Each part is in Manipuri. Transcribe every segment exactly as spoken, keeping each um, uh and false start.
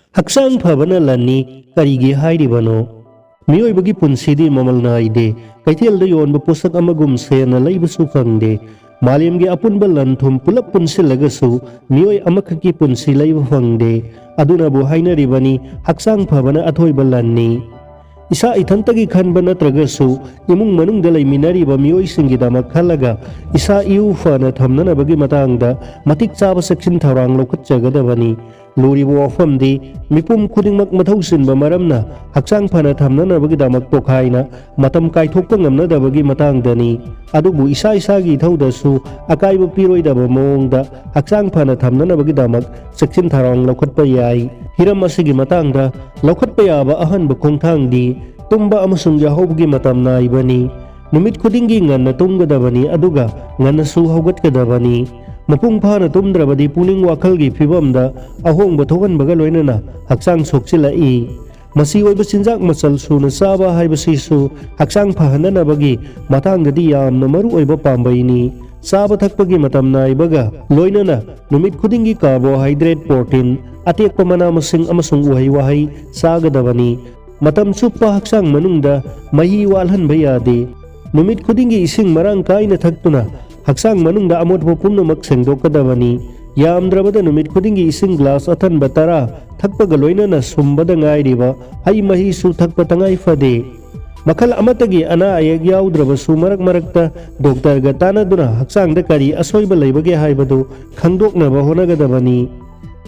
ꯍꯛꯆꯥꯡ ꯐꯕꯅ ꯂꯟꯅꯤ, ꯀꯔꯤꯒꯤ ꯍꯥꯏꯔꯤꯕꯅꯣ? ꯃꯤꯑꯣꯏꯕꯒꯤ ꯄꯨꯟꯁꯤꯗꯤ ꯃꯃꯜ ꯅꯥꯏꯗꯦ꯫ ꯀꯩꯊꯦꯜꯗ ꯌꯣꯟꯕ ꯄꯣꯠꯁꯛ ꯑꯃꯒꯨꯝ ꯁꯦꯟꯅ ꯂꯩꯕꯁꯨ ꯐꯪꯗꯦ꯫ ꯃꯥꯂꯦꯝꯒꯤ ꯑꯄꯨꯟꯕ ꯂꯟ ꯊꯨꯝ ꯄꯨꯂꯞ ꯄꯨꯟꯁꯤꯜꯂꯒꯁꯨ ꯃꯤꯑꯣꯏ ꯑꯃꯈꯛꯀꯤ ꯄꯨꯟꯁꯤ ꯂꯩꯕ ꯐꯪꯗꯦ꯫ ꯑꯗꯨꯅꯕꯨ ꯍꯥꯏꯅꯔꯤꯕꯅꯤ, ꯍꯛꯆꯥꯡ ꯐꯕꯅ ꯑꯊꯣꯏꯕ ꯂꯟꯅꯤ꯫ ꯏꯁꯥ ꯏꯊꯟꯇꯒꯤ ꯈꯟꯕ ꯅꯠꯇ꯭ꯔꯒꯁꯨ, ꯏꯃꯨꯡ ꯃꯅꯨꯡꯗ ꯂꯩꯃꯤꯟꯅꯔꯤꯕ ꯃꯤꯑꯣꯏꯁꯤꯡꯒꯤꯗꯃꯛ ꯈꯜꯂꯒ ꯏꯁꯥ ꯏꯎ ꯐꯅ ꯊꯝꯅꯅꯕꯒꯤ ꯃꯇꯥꯡꯗ ꯃꯇꯤꯛ ꯆꯥꯕ ꯆꯦꯛꯁꯤꯟ ꯊꯧꯔꯥꯡ ꯂꯧꯈꯠꯆꯒꯗꯕꯅꯤ꯫ ꯂꯨꯔꯤꯕ ꯋꯥꯐꯝꯗꯤ, ꯃꯤꯄꯨꯝ ꯈꯨꯗꯤꯡꯃꯛ ꯃꯊꯧ ꯆꯤꯟꯕ ꯃꯔꯝꯅ ꯍꯛꯆꯥꯡ ꯐꯅ ꯊꯝꯅꯅꯕꯒꯤꯗꯃꯛ ꯇꯣꯈꯥꯏꯅ ꯃꯇꯝ ꯀꯥꯏꯊꯣꯛꯄ ꯉꯝꯅꯗꯕꯒꯤ ꯃꯇꯥꯡꯗꯅꯤ꯫ ꯑꯗꯨꯕꯨ ꯏꯁꯥ ꯏꯁꯥꯒꯤ ꯏꯊꯧꯗꯁꯨ ꯑꯀꯥꯏꯕ ꯄꯤꯔꯣꯏꯗꯕ ꯃꯑꯣꯡꯗ ꯍꯛꯆꯥꯡ ꯐꯅ ꯊꯝꯅꯅꯕꯒꯤꯗꯃꯛ ꯆꯦꯛꯁꯤꯟ ꯊꯧꯔꯥꯡ ꯂꯧꯈꯠꯄ ꯌꯥꯏ꯫ ꯍꯤꯔꯝ ꯑꯁꯤꯒꯤ ꯃꯇꯥꯡꯗ ꯂꯧꯈꯠꯄ ꯌꯥꯕ ꯑꯍꯥꯟꯕ ꯈꯣꯡꯊꯥꯡꯗꯤ ꯇꯨꯝꯕ ꯑꯃꯁꯨꯡ ꯌꯥꯍꯧꯕꯒꯤ ꯃꯇꯝ ꯅꯥꯏꯕꯅꯤ꯫ ꯅꯨꯃꯤꯠ ꯈꯨꯗꯤꯡꯒꯤ ꯉꯟꯅ ꯇꯨꯝꯒꯗꯕꯅꯤ, ꯑꯗꯨꯒ ꯉꯟꯅꯁꯨ ꯍꯧꯒꯠꯀꯗꯕꯅꯤ꯫ ꯃꯄꯨꯡ ꯐꯥꯅ ꯇꯨꯝꯗ꯭ꯔꯕꯗꯤ ꯄꯨꯛꯅꯤꯡ ꯋꯥꯈꯜꯒꯤ ꯐꯤꯕꯝꯗ ꯑꯍꯣꯡꯕ ꯊꯣꯛꯍꯟꯕꯒ ꯂꯣꯏꯅꯅ ꯍꯛꯆꯥꯡ ꯁꯣꯛꯆꯤꯜꯂꯛꯏ꯫ ꯃꯆꯤ ꯑꯣꯏꯕ ꯆꯤꯟꯖꯥꯛ ꯃꯆꯜ ꯁꯨꯅ ꯆꯥꯕ ꯍꯥꯏꯕꯁꯤꯁꯨ ꯍꯛꯆꯥꯡ ꯐꯍꯟꯅꯅꯕꯒꯤ ꯃꯇꯥꯡꯗꯗꯤ ꯌꯥꯝꯅ ꯃꯔꯨ ꯑꯣꯏꯕ ꯄꯥꯝꯕꯩꯅꯤ꯫ ꯆꯥꯕ ꯊꯛꯄꯒꯤ ꯃꯇꯝ ꯅꯥꯏꯕꯒ ꯂꯣꯏꯅꯅ ꯅꯨꯃꯤꯠ ꯈꯨꯗꯤꯡꯒꯤ carbohydrate, protein, ꯑꯇꯦꯛꯄ ꯃꯅꯥ ꯃꯁꯤꯡ ꯑꯃꯁꯨꯡ ꯎꯍꯩ ꯋꯥꯍꯩ ꯆꯥꯒꯗꯕꯅꯤ꯫ ꯃꯇꯝ ꯆꯨꯞꯄ ꯍꯛꯆꯥꯡ ꯃꯅꯨꯡꯗ ꯃꯍꯤ ꯋꯥꯠꯍꯟꯕ ꯌꯥꯗꯦ꯫ ꯅꯨꯃꯤꯠ ꯈꯨꯗꯤꯡꯒꯤ ꯏꯁꯤꯡ ꯃꯔꯥꯡ ꯀꯥꯏꯅ ꯊꯛꯇꯨꯅ ꯍꯛꯆꯥꯡ ꯃꯅꯨꯡꯗ ꯑꯃꯣꯠꯄ ꯄꯨꯝꯅꯃꯛ ꯁꯦꯡꯗꯣꯛꯀꯗꯕꯅꯤ꯫ ꯌꯥꯝꯗ꯭ꯔꯕꯗ ꯅꯨꯃꯤꯠ ꯈꯨꯗꯤꯡꯒꯤ ꯏꯁꯤꯡ glass ꯑꯊꯟꯕ ꯇꯔꯥ ꯊꯛꯄꯒ ꯂꯣꯏꯅꯅ ꯁꯨꯝꯕꯗ ꯉꯥꯏꯔꯤꯕ ꯍꯩ ꯃꯍꯤꯁꯨ ꯊꯛꯄ ꯇꯉꯥꯏ ꯐꯗꯦ꯫ ꯃꯈꯜ ꯑꯃꯠꯇꯒꯤ ꯑꯅꯥ ꯑꯌꯦꯛ ꯌꯥꯎꯗ꯭ꯔꯕꯁꯨ ꯃꯔꯛ ꯃꯔꯛꯇ doctorꯒ ꯇꯥꯟꯅꯗꯨꯅ ꯍꯛꯆꯥꯡꯗ ꯀꯔꯤ ꯑꯁꯣꯏꯕ ꯂꯩꯕꯒꯦ ꯍꯥꯏꯕꯗꯨ ꯈꯪꯗꯣꯛꯅꯕ ꯍꯣꯠꯅꯒꯗꯕꯅꯤ꯫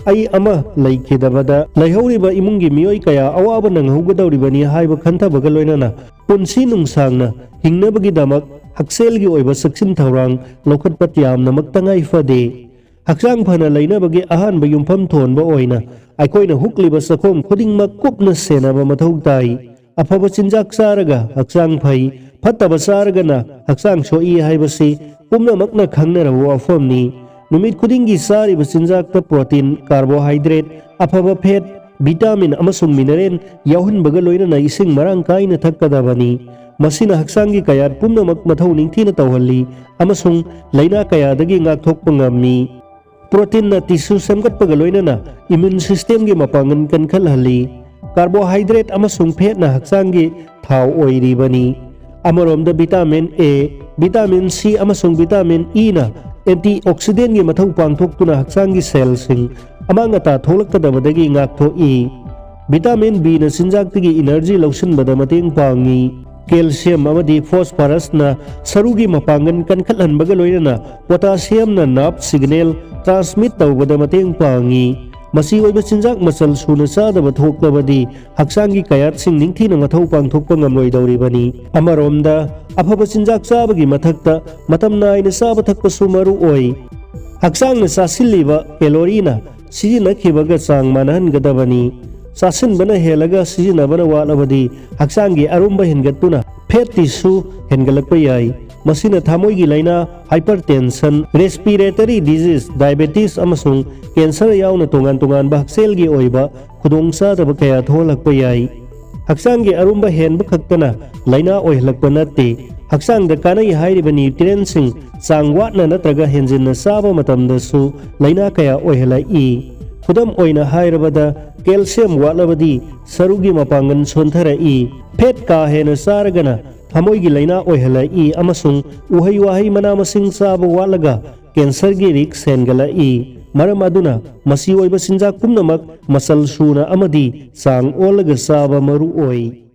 ꯑꯩ ꯑꯃ ꯂꯩꯈꯤꯗꯕꯗ ꯂꯩꯍꯧꯔꯤꯕ ꯏꯃꯨꯡꯒꯤ ꯃꯤꯑꯣꯏ ꯀꯌꯥ ꯑꯋꯥꯕ ꯅꯪꯍꯧꯒꯗꯧꯔꯤꯕꯅꯤ ꯍꯥꯏꯕ ꯈꯟꯊꯕꯒ ꯂꯣꯏꯅꯅ ꯄꯨꯟꯁꯤ ꯅꯨꯡꯁꯥꯡꯅ ꯍꯤꯡꯅꯕꯒꯤꯗꯃꯛ ꯍꯛꯁꯦꯜꯒꯤ ꯑꯣꯏꯕ ꯆꯦꯛꯁꯤꯟ ꯊꯧꯔꯥꯡ ꯂꯧꯈꯠꯄ ꯌꯥꯝꯅꯃꯛ ꯇꯉꯥꯏ ꯐꯗꯦ꯫ ꯍꯛꯆꯥꯡ ꯐꯅ ꯂꯩꯅꯕꯒꯤ ꯑꯍꯥꯟꯕ ꯌꯨꯝꯐꯝ ꯊꯣꯟꯕ ꯑꯣꯏꯅ ꯑꯩꯈꯣꯏꯅ ꯍꯨꯛꯂꯤꯕ ꯆꯈꯣꯝ ꯈꯨꯗꯤꯡꯃꯛ ꯀꯨꯞꯅ ꯁꯦꯟꯅꯕ ꯃꯊꯧ ꯇꯥꯏ꯫ ꯑꯐꯕ ꯆꯤꯟꯖꯥꯛ ꯆꯥꯔꯒ ꯍꯛꯆꯥꯡ ꯐꯩ, ꯐꯠꯇꯕ ꯆꯥꯔꯒꯅ ꯍꯛꯆꯥꯡ ꯁꯣꯛꯏ ꯍꯥꯏꯕꯁꯤ ꯄꯨꯝꯅꯃꯛꯅ ꯈꯪꯅꯔꯕ ꯋꯥꯐꯝꯅꯤ꯫ ꯅꯨꯃꯤꯠ ꯈꯨꯗꯤꯡꯒꯤ ꯆꯥꯔꯤꯕ ꯆꯤꯟꯖꯥꯛꯇ protein, carbohydrate, ꯑꯐꯕ fat, vitamin ꯑꯃꯁꯨꯡ mineral ꯌꯥꯎꯍꯟꯕꯒ ꯂꯣꯏꯅꯅ ꯏꯁꯤꯡ ꯃꯔꯥꯡ ꯀꯥꯏꯅ ꯊꯛꯀꯗꯕꯅꯤ꯫ ꯃꯁꯤꯅ ꯍꯛꯆꯥꯡꯒꯤ ꯀꯌꯥꯠ ꯄꯨꯝꯅꯃꯛ ꯃꯊꯧ ꯅꯤꯡꯊꯤꯅ ꯇꯧꯍꯜꯂꯤ ꯑꯃꯁꯨꯡ ꯂꯥꯏꯅꯥ ꯀꯌꯥꯗꯒꯤ ꯉꯥꯛꯊꯣꯛꯄ ꯉꯝꯃꯤ꯫ Proteinꯅ tissue ꯁꯦꯝꯒꯠꯄꯒ ꯂꯣꯏꯅꯅ immune systemꯒꯤ ꯃꯄꯥꯡꯒꯜ ꯀꯟꯈꯠꯍꯜꯂꯤ꯫ Carbohydrate ꯑꯃꯁꯨꯡ fatꯅ ꯍꯛꯆꯥꯡꯒꯤ ꯊꯥꯎ ꯑꯣꯏꯔꯤꯕꯅꯤ꯫ ꯑꯃꯔꯣꯝꯗ vitamin A, vitamin C ꯑꯃꯁꯨꯡ vitamin Eꯅ antioxidantꯒꯤ ꯃꯊꯧ ꯄꯥꯡꯊꯣꯛꯇꯨꯅ ꯍꯛꯆꯥꯡꯒꯤ cellꯁꯤꯡ ꯑꯃꯥꯡ ꯑꯇꯥ ꯊꯣꯛꯂꯛꯀꯗꯕꯗꯒꯤ ꯉꯥꯛꯊꯣꯛꯏ꯫ Vitamin Bꯅ ꯆꯤꯟꯖꯥꯛꯇꯒꯤ energy ꯂꯧꯁꯤꯟꯕꯗ ꯃꯇꯦꯡ ꯄꯥꯡꯏ꯫ Calcium ꯑꯃꯗꯤ phosphorusꯅ ꯁꯔꯨꯒꯤ ꯃꯄꯥꯡꯒꯜ ꯀꯟꯈꯠꯍꯟꯕꯒ ꯂꯣꯏꯅꯅ potassiumꯅ nerve signal transmit ꯇꯧꯕꯗ ꯃꯇꯦꯡ ꯄꯥꯡꯏ꯫ ꯃꯆꯤ ꯑꯣꯏꯕ ꯆꯤꯟꯖꯥꯛ ꯃꯆꯜ ꯁꯨꯅ ꯆꯥꯗꯕ ꯊꯣꯛꯂꯕꯗꯤ ꯍꯛꯆꯥꯡꯒꯤ ꯀꯌꯥꯠꯁꯤꯡ ꯅꯤꯡꯊꯤꯅ ꯃꯊꯧ ꯄꯥꯡꯊꯣꯛꯄ ꯉꯝꯂꯣꯏꯗꯧꯔꯤꯕꯅꯤ꯫ ꯑꯃꯔꯣꯝꯗ, ꯑꯐꯕ ꯆꯤꯟꯖꯥꯛ ꯆꯥꯕꯒꯤ ꯃꯊꯛꯇ ꯃꯇꯝ ꯅꯥꯏꯅ ꯆꯥꯕ ꯊꯛꯄꯁꯨ ꯃꯔꯨ ꯑꯣꯏ꯫ ꯍꯛꯆꯥꯡꯅ ꯆꯥꯁꯤꯜꯂꯤꯕ calorie ꯅ ꯁꯤꯖꯤꯟꯅꯈꯤꯕꯒ ꯆꯥꯡ ꯃꯥꯟꯅꯍꯟꯒꯗꯕꯅꯤ꯫ ꯆꯥꯁꯤꯟꯕꯅ ꯍꯦꯜꯂꯒ ꯁꯤꯖꯤꯟꯅꯕꯅ ꯋꯥꯠꯂꯕꯗꯤ ꯍꯛꯆꯥꯡꯒꯤ ꯑꯔꯨꯝꯕ ꯍꯦꯟꯒꯠꯇꯨꯅ fat tissue ꯍꯦꯟꯒꯠꯂꯛꯄ ꯌꯥꯏ꯫ ꯃꯁꯤꯅ ꯊꯃꯣꯏꯒꯤ ꯂꯥꯏꯅꯥ, hypertension, respiratory disease, diabetes ꯑꯃꯁꯨꯡ cancer ꯌꯥꯎꯅ ꯇꯣꯉꯥꯟ ꯇꯣꯉꯥꯟꯕ ꯍꯛꯁꯦꯜꯒꯤ ꯑꯣꯏꯕ ꯈꯨꯗꯣꯡꯆꯥꯗꯕ ꯀꯌꯥ ꯊꯣꯛꯍꯜꯂꯛꯄ ꯌꯥꯏ꯫ ꯍꯛꯆꯥꯡꯒꯤ ꯑꯔꯨꯝꯕ ꯍꯦꯟꯕ ꯈꯛꯇꯅ ꯂꯥꯏꯅꯥ ꯑꯣꯏꯍꯜꯂꯛꯄ ꯅꯠꯇꯦ꯫ ꯍꯛꯆꯥꯡꯗ ꯀꯥꯟꯅꯩ ꯍꯥꯏꯔꯤꯕ nutrientꯁꯤꯡ ꯆꯥꯡ ꯋꯥꯠꯅ ꯅꯠꯇ꯭ꯔꯒ ꯍꯦꯟꯖꯤꯟꯅ ꯆꯥꯕ ꯃꯇꯝꯗꯁꯨ ꯂꯥꯏꯅꯥ ꯀꯌꯥ ꯑꯣꯏꯍꯜꯂꯛꯏ꯫ ꯈꯨꯗꯝ ꯑꯣꯏꯅ ꯍꯥꯏꯔꯕꯗ, calcium ꯋꯥꯠꯂꯕꯗꯤ ꯁꯔꯨꯒꯤ ꯃꯄꯥꯡꯒꯜ ꯁꯣꯟꯊꯔꯛꯏ꯫ Fat ꯀꯥ ꯍꯦꯟꯅ ꯆꯥꯔꯒꯅ ꯊꯃꯣꯏꯒꯤ ꯂꯥꯏꯅꯥ ꯑꯣꯏꯍꯜꯂꯛꯏ ꯑꯃꯁꯨꯡ ꯎꯍꯩ ꯋꯥꯍꯩ ꯃꯅꯥ ꯃꯁꯤꯡ ꯆꯥꯕ ꯋꯥꯠꯂꯒ cancerꯒꯤ risk ꯍꯦꯟꯒꯠꯂꯛꯏ꯫ ꯃꯔꯝ ꯑꯗꯨꯅ ꯃꯆꯤ ꯑꯣꯏꯕ ꯆꯤꯟꯖꯥꯛ ꯄꯨꯝꯅꯃꯛ ꯃꯆꯜ ꯁꯨꯅ ꯑꯃꯗꯤ ꯆꯥꯡ ꯑꯣꯜꯂꯒ ꯆꯥꯕ ꯃꯔꯨ ꯑꯣꯏ꯫